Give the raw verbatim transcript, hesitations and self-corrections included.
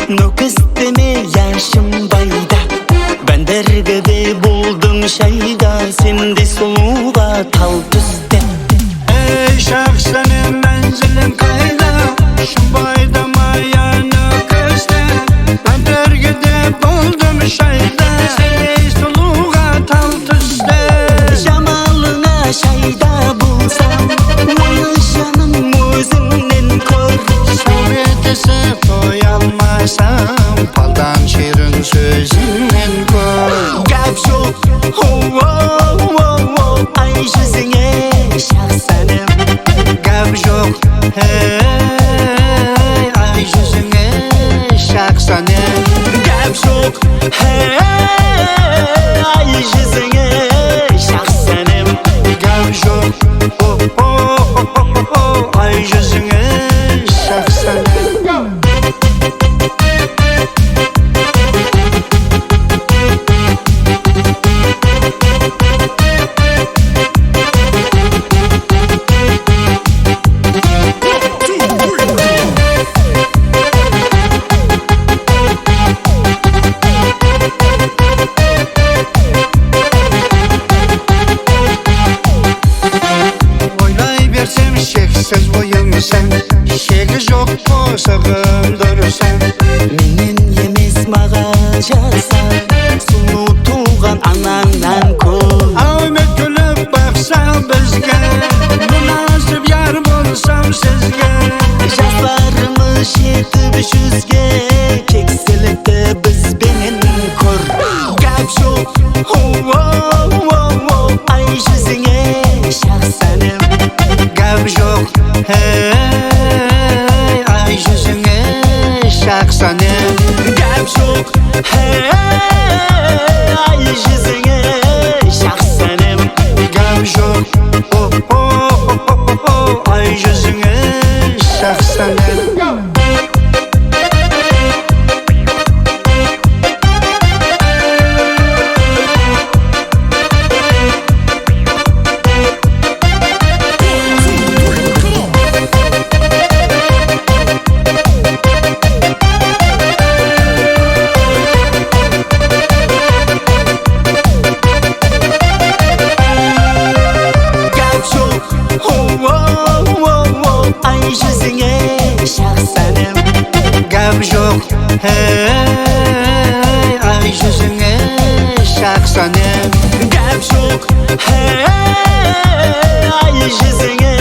Nókis deme, yashım bayda. Bándergide boldım shayda, sendey sulıwǵa tal túste. Ey, Shaxsanem, mánziliń qayda? Shımbayda ma ya Nókiste? Bándergide boldım shayda, sendey sulıwǵa tal túste. Jamalıńa shayda bolsam, onı janım ózińnen kór. Sáwbet etip toyalmasam, paldan shiyrin sózińnen kór. Gáp joq, o-o-o-o, ay júzińe, Shaxsanem. Gáp joq, hey, ay júzińe, Shaxsanem. Gáp joq, hey, ay júzińe, Shaxsanem. Gáp joq, o-o-o-o, ay júzińe, Shaxsanem. Oylay bersem, sheksiz oyıń sen, shegi joq qosıǵım dursań. Mennen emes, maǵan jaqsa, sulıw tuwǵan anańnan kóp. Áwmet kúlip baqsa bizge, múnásip yar bolsam sizge. Jaslarımız jetip júzge, keksillikti biz benen kór. Gáp joq, o-o-o-o, ay júzińe, Shaxsanem. Gáp joq, hey, ay júzińe, Shaxsanem. Gáp joq, hey, ay júzińe, Shaxsanem. Gáp joq, o-o-o-o, ay júzińe, Shaxsanem. Gáp joq, o-o-o-o, ay júzińe, Shaxsanem. Gáp joq, hey, ay júzińe, Shaxsanem. Gáp joq, hey, ay júzińe,